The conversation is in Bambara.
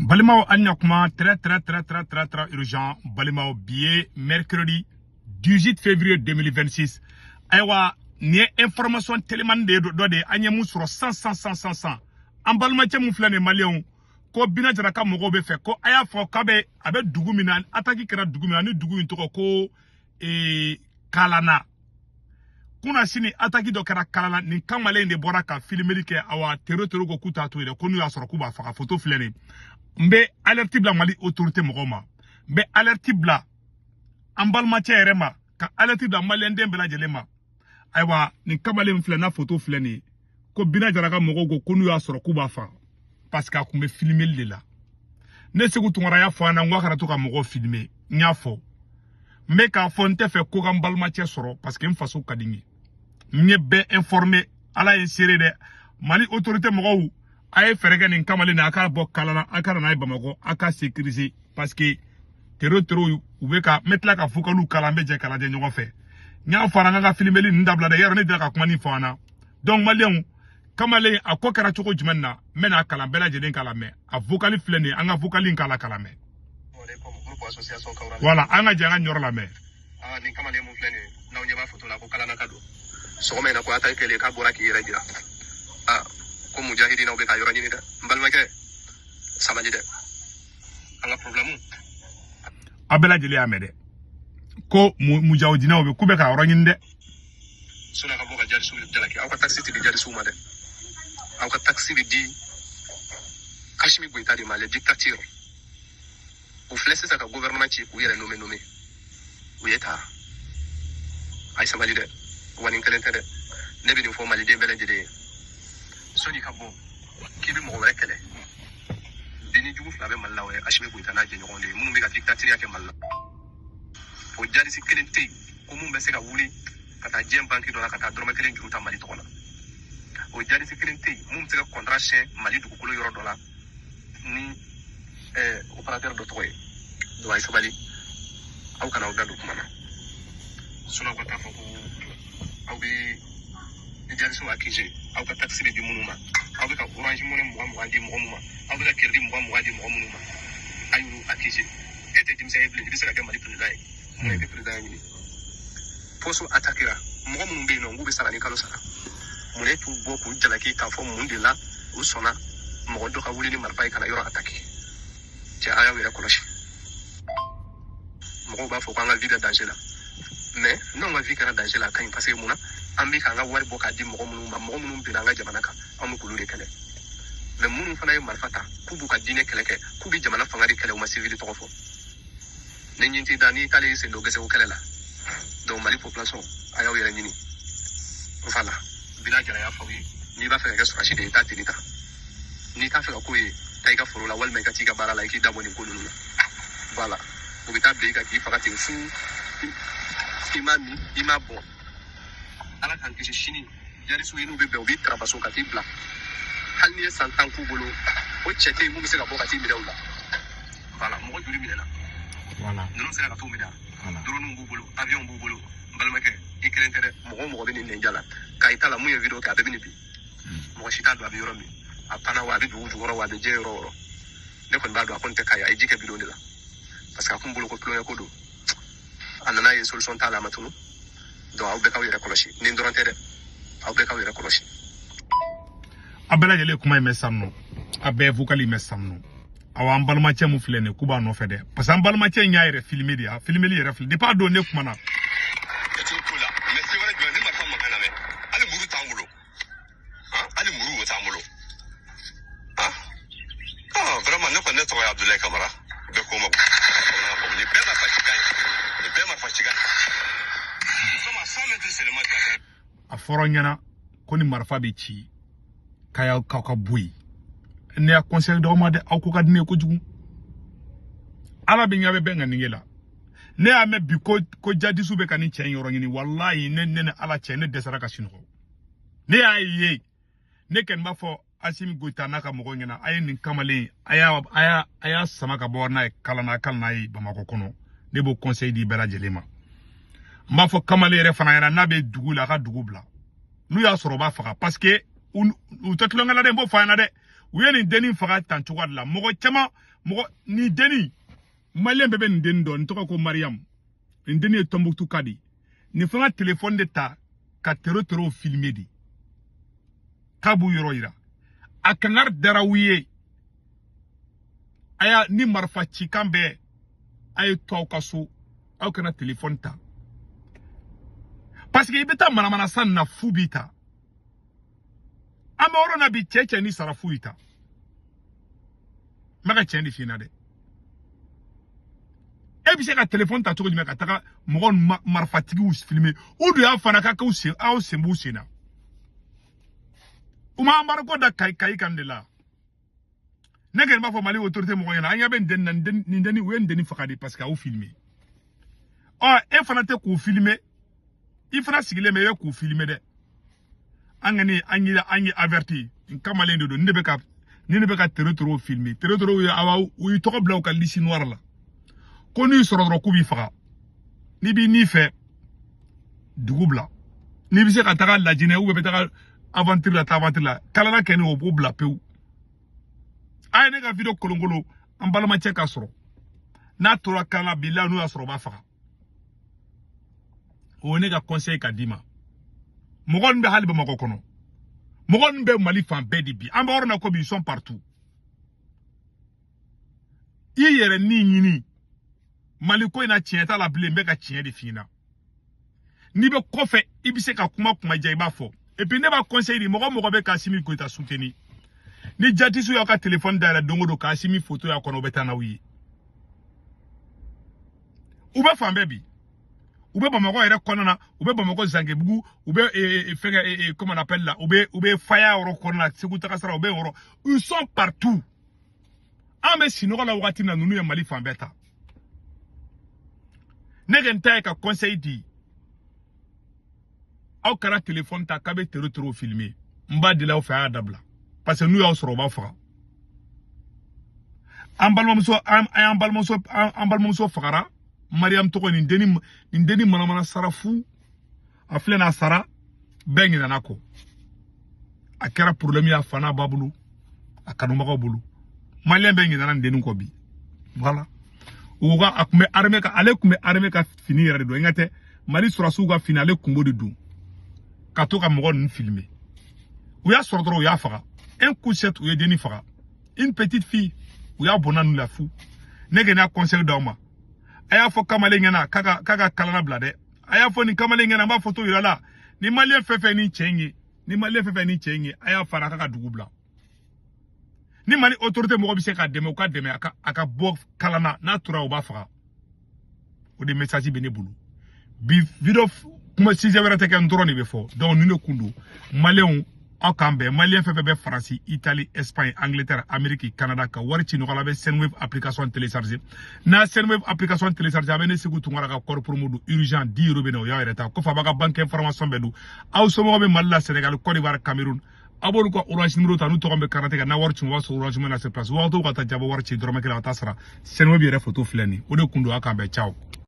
Balimaw, an ɲa kuma, très très très très très très urgent. Balimaw, bi ye mercredi 18 février 2026. Ayiwa, nin ye information telimani de ye, dɔ de ye an ye mun sɔrɔ san san san san san. An balimacɛ mun filɛ nin ye, maliyɛnw, ko Bina Jara ka mɔgɔw bɛ fɛ ko a y'a fɔ k'a bɛ a bɛ dugu min na, attaque kɛra dugu min na, ni dugu in tɔgɔ ko Kalana. Kunna sini, attaque dɔ kɛra Kalana. Nin kamalen in de bɔra ka filmeli kɛ. Awa, terro terro ko k'u t'a to yen dɛ, ko n'u y'a sɔrɔ k'u b'a faga. Photo filɛ nin. N bɛ alerte bila Mali autorité mɔgɔw ma, n bɛ alerte bila an balimacɛ yɛrɛ ma, ka alerte bila maliyɛnden bɛɛ lajɛlen ma. Ayiwa, nin kamalen filɛ n'a photo filɛ nin ye, ko Bina Jara ka mɔgɔw ko ko n'u y'a sɔrɔ k'u b'a faga, parce que a tun bɛ filmeli de la. Ne Segu Tunkara y'a fɔ an na n ko a kana to ka mɔgɔw filmer. N y'a fɔ, n bɛ k'a fɔ, n tɛ fɛ ko ka n balimacɛ sɔrɔ, parce que n faso ka di n ye. N ye bɛɛ informé, Ala ye n seere dɛ. Mali autorité mɔgɔw, a ye fɛɛrɛ kɛ nin kamalen na, a k'a bɔ Kalana, a ka na n'a ye Bamakɔ, a ka sécuriser, parce que terro terro u bɛ ka. N bɛ tila ka focaliw kala, an bɛ jɛ k'a lajɛ ɲɔgɔn fɛ. N y'a fɔ an ka filmeli ninnu dabila dɛ, yarɔ ne delila ka kuma nin fɔ an na. Donc maliyɛnw, kamalen a ko kɛra cogo jumɛn na, n bɛna kalan bɛɛ lajɛlen k'a lamɛn. A vocal filɛ nin ye, an ka vocal in k'a la k'a lamɛn. Voilà, an ka jɛ an ka ɲɔrɔ lamɛn. Aa, nin kamalen mun filɛ nin ye, n'aw ɲɛ b'a foto la, ko Kalanaka don. Sɔgɔma in na, ko attaque kɛlen, k'a bɔra k'i yɛrɛ jira. Aa, ko mujahidinaw bɛ ka yɔrɔ ɲini dɛ. N balimakɛ, sabali dɛ, an ka problème. A bɛɛ lajɛlen y'a mɛn dɛ, ko mujahidinaw bɛ k'u bɛ ka yɔrɔ ɲini dɛ. Sɔnni ka bɔ ka jarisiw jalaki, aw ka taxe tɛ di jarisiw ma dɛ, aw ka taxe bɛ di Assimi Goïta de ma, le dictateur. U filɛ sisan ka gouvernement ci k'u yɛrɛ nommé nommé, u ye ta. A ye sabali dɛ, wa nin kelen tɛ dɛ. Ne bɛ nin fɔ maliden bɛɛ lajɛlen ye: sɔnni ka bɔ k'i bɛ mɔgɔ wɛrɛ kɛlɛ bi, ni jugu fila bɛ Mali la, o ye Assimi Goïta n'a jɛɲɔgɔn de ye, minnu bɛ ka dictature kɛ Mali la. O jalisi kelen tɛ yen ko mun bɛ se ka wuli ka taa diɲɛ banki dɔ la ka taa dɔrɔmɛ kelen juru ta Mali tɔgɔ la. O jalisi kelen tɛ yen mun bɛ se ka contrat signer Mali dugukolo yɔrɔ dɔ la ni opérateur dɔ tɔgɔ ye. Donc a ye sabali, aw kana aw da don kuma na. Sinon aw ka taa fɔ ko aw bɛ jarisiw accuser, aw ka taxe bɛ di minnu ma, aw bɛ ka Orange Money 20 20 di mɔgɔ minnu ma, aw bɛ ka crédit 20 20 di mɔgɔ minnu ma, a y'olu accuser. E tɛ denmisɛn ye bilen, i bɛ se ka kɛ Mali président ye. Mun na i tɛ président ɲini? Poste attaquera, mɔgɔ minnu bɛ yen nɔ k'u bɛ sara ni kalo sara, mun ne t'u bɔ k'u jalaki k'a fɔ mun de la u sɔnna mɔgɔ dɔ ka wuli ni marifa ye ka na yɔrɔ attaquer? Cɛ, a y'aw yɛrɛ kɔlɔsi. Mɔgɔw b'a fɔ ko an ka vie bɛ danger la, mais n'anw ka vie kɛra danger la, a ka ɲi, parce que mun na an bɛ k'an ka wari bɔ k'a di mɔgɔ minnu ma, mɔgɔ minnu binna an ka jamana kan, anw bɛ k'olu de kɛlɛ. Mais minnu fana ye marifa ta k'u b'u ka diinɛ kɛlɛ kɛ, k'u bɛ jamana fanga de kɛlɛ, u ma civil tɔgɔ fɔ. Ni ɲin t'i da, n'i t'ale y'i sen don gɛsɛko kɛlɛ la. Donc Mali population, a y'aw yɛrɛ ɲini. Voilà, Bila Jara y'a fɔ aw ye, n'i b'a fɛ ka kɛ sɔrɔsi de ye, i t'a teni ta. N'i t'a fɛ ka k'o ye, taa i ka foro la, walima i ka t'i ka baara la, i k'i da bɔ nin ko ninnu na. Voilà, u bɛ taa bila i kan k'i faga ten fu, i m'a min, i m'a bɔn. Ala k'an kisi, sini jarisiw ye n'u bɛ bɛn, u b'i tarabaso ka t'i bila. Hali n'i ye san 10 k'u bolo, o cɛ tɛ yen mun bɛ se ka bɔ ka t'i minɛ u la. Voilà, mɔgɔ joli minɛna? Ninnu sera ka t'u minɛ. Drone b'u bolo, avion b'u bolo. N balimakɛ, i kelen tɛ dɛ, mɔgɔ o mɔgɔ bɛ nin nɛnja la k'a i ta la. Mun ye vidéo kɛ, a bɛɛ bɛ nin bi, mɔgɔ si t'a dɔn a bɛ yɔrɔ min, a panna wa, a bɛ dugu jukɔrɔ wa, a bɛ diɲɛ yɔrɔ o yɔrɔ. Ne kɔni b'a dɔn a kɔni tɛ k'a ye, a ye ji kɛ bidon de la, parce que a kun bolo ko tulonkɛ ko don. A nana ye solution t'a la, a ma tunu. Donc aw bɛɛ k'aw yɛrɛ kɔlɔsi, nin dɔrɔn tɛ dɛ, aw bɛɛ k'aw yɛrɛ kɔlɔsi. A bɛɛ lajɛlen kuma in mɛn sisan nɔ, a bɛɛ vocal in mɛn sisan nɔ. Awa, an balimacɛ mun filɛ nin ye, k'u b'a nɔfɛ dɛ, parce que an balimacɛ in y'a yɛrɛ filmer de, a filmeli yɛrɛ filɛ depuis a don ne kuma na. Kɛcogo t'o la, mais se wɛrɛ jumɛn ni marifa mankan na mɛn? Hali muru t'an bolo, han, hali muru o t'an bolo. Han, ah, vraiment, ne kɔni, ne tɔgɔ ye Abdoulaye Kamara, bɛɛ ko ma bamanankan fɔ. Nin bɛɛ marifa cikan ye, nin bɛɛ marifa cikan ye. Nous sommes à 100 mètres seulement de la A fɔra n ɲɛna ko ni marifa bɛ ci, k'a y'aw k'aw ka bɔ yen. Ne y'a conseil d'aw ma dɛ, aw ko ka di ne ye kojugu. Ala bɛ ɲɛ bɛ bɛn ka nin la. Ne y'a mɛn bi ko jadisiw bɛ ka nin cɛ in yɔrɔ ɲini. Walayi, ne ni Ala cɛ, ne dɛsɛra ka sunɔgɔ. Ne y'a ye, ne kɔni b'a fɔ Assimi Goïta n'a ka mɔgɔw ɲɛna, a ye nin kamalen, a y'a sama ka bɔ n'a ye Kalana, ka n'a ye Bamakɔ kɔnɔ. Ne b'o conseil di bɛɛ lajɛlen ma. N b'a fɔ kamalen yɛrɛ fana ɲɛna, n'a bɛ dugu la, a ka dugu bila. N'u y'a sɔrɔ, u b'a faga, parce que u tɛ tulonkɛ la dɛ. N b'o fɔ a ɲɛna dɛ. U ye nin dennin faga tan cogoya de la. Mɔgɔ caman, mɔgɔ nin dennin, maliyɛn bɛɛ bɛ nin dennin dɔn. Nin tɔgɔ ko Mariam. Nin dennin ye Tɔnbukutu ka de. Nin fana telefɔni de ta ka tero terow filmer de k'a b'u yɔrɔ yira. A kangari dara u ye, a y'a ni marifa cikan bɛɛ, a ye to aw ka so, aw kana telefɔni ta, parce que i bɛ taa manamana san na, fu b'i ta. An bɛ yɔrɔ na bi, cɛ cɛ ni sara, fu y'i ta. N bɛ ka tiɲɛ de f'i ɲɛna dɛ. E bɛ se ka telefɔni ta cogo jumɛn ka taga mɔgɔ marifatigiw filmer? U dun y'a fana k'a k'aw sen, aw sen b'u sen na. U ma embargo da Kayi, Kayi kan de la. Ne kɔni b'a fɔ Mali autorité mɔgɔ ɲɛna, an ɲɛ bɛ nin dennin na, nin dennin, u ye nin dennin faga de parce que a y'u filmer. Ɔ, e fana tɛ k'u filmer, i fana sigilen bɛ, i bɛ k'u filmer dɛ. An kɔni an ye averti. N kamalen de don, nin de bɛ ka tere terew filmer. Tere terew ye awa, u y'i tɔgɔ bila u ka liste noire la, ko n'u y'i sɔrɔ dɔrɔn k'u b'i faga. N'i b'i ni fɛ, dugu bila. N'i bɛ se ka taga Lajinɛ ou bien bɛ taga aventure la, taa aventure la. Kalana kɛ ni o b'o bila pewu. A ye ne ka vidéo kolonkolon, an balimacɛ ka sɔrɔ n'a tora kalana bila, n'u y'a sɔrɔ u b'a faga. O ye ne ka conseil ka d'i ma. Mɔgɔ ninnu bɛ hali Bamakɔ kɔnɔ, mɔgɔ ninnu bɛ Mali fan bɛɛ de bi. An bɛ yɔrɔ min na ko bi, ils sont partout. I yɛrɛ ni ɲini Mali ko in na, tiɲɛ t'a la bilen. N bɛ ka tiɲɛ de f'i ɲɛna. N'i bɛ kɔfɛ, i bɛ se ka kuma kuma diya, i b'a fɔ. Et puis ne b'a conseil di mɔgɔ mɔgɔ bɛ k'Assimi Goïta soutenir, ni jatisiw y'aw ka téléphone dayɛlɛ don o don k'Assimi photo y'a kɔnɔ, u bɛ taa n'aw ye. U bɛ fan bɛɛ bi. U bɛ Bamakɔ yɛrɛ kɔnɔna na, u bɛ Bamakɔ Zangebugu, u bɛ fɛnkɛ, comment on appelle la, u bɛ Faya yɔrɔ kɔnɔna na, Segu taga sira, u bɛ yɔrɔ, ils sont partout. An bɛ sunɔgɔ la wagati min na, ninnu ye Mali fan bɛɛ ta. Ne kɛ n ta ye ka conseil di, aw kana téléphone ta k'a bɛ tero tero filmer. N b'a deli aw fɛ, a y'a dabila, parce que n'u y'aw sɔrɔ, u b'a faga. An balimamuso, an y'an balimamuso, an balimamuso fagara. Mariam tɔgɔ. Nin denni manamana sara fu. A filɛ n'a sara, bɛɛ ɲinɛna kɔ. A kɛra problème ye a fa n'a ba bolo, a kanubagaw bolo. Maliyɛn bɛɛ ɲinɛna nin denni kɔ bi. Voilà. U ka a tun bɛ armée ka, ale tun bɛ armée ka fini yɛrɛ de don. N ka tɛ Mali sɔrɔdasiw ka fini, ale kun b'o de don ka to ka mɔgɔ ninnu filmer. U y'a sɔrɔ dɔrɔn, u y'a faga. Un coup sec, u ye denni faga. Une petite fille, u y'a bɔnna ninnu la fu. Ne kɛ n'a conseil d'aw ma, a y'a fɔ kamalen ɲɛna k'a ka kalana bila dɛ. A y'a fɔ nin kamalen ɲɛna, n b'a photo yira la. Ni maliyɛn fɛn fɛn ni cɛ in ye, ni maliyɛn fɛn fɛn ni cɛ in ye, a y'a fara k'a ka dugu bila. Ni Mali autorité mɔgɔ bɛ se k'a dɛmɛ, u ka dɛmɛ a ka bɔ kalana. N'a tora, u b'a faga. O de message bɛ ne bolo bi. Vidéo kuma sujet wɛrɛ tɛ kɛ, n dɔrɔn de bɛ fɔ. Donc nin de kun don. Maliyɛnw, aw k'an bɛn. Maliyɛn fɛn fɛn bɛ Faransi, Italie, Espagne, Angleterre, Amérique, Canada, ka wari ci ɲɔgɔn la, a bɛ Sendwave application télécharger. N'a Sendwave application télécharger, a bɛ ne Segu Tunkara ka code promo don, urgent 10 euros bɛ na, o y'aw yɛrɛ ta kɔfɛ. A b'a ka banque information bɛɛ don. Aw somɔgɔw bɛ Mali la, Sénégal, Côte d'Ivoire, Cameroun, aw b'olu ka Orange numéro ta, n'u tɔgɔ bɛ carte kan, n'a wari ci, o b'a sɔrɔ Orange Money na sur place. Wagatiw ka taa jabɔ wari ci dɔrɔmɛ kelen, a taa sara. Sendwave yɛrɛ photo filɛ nin. O de kun don. Aw k'an bɛn, ciao.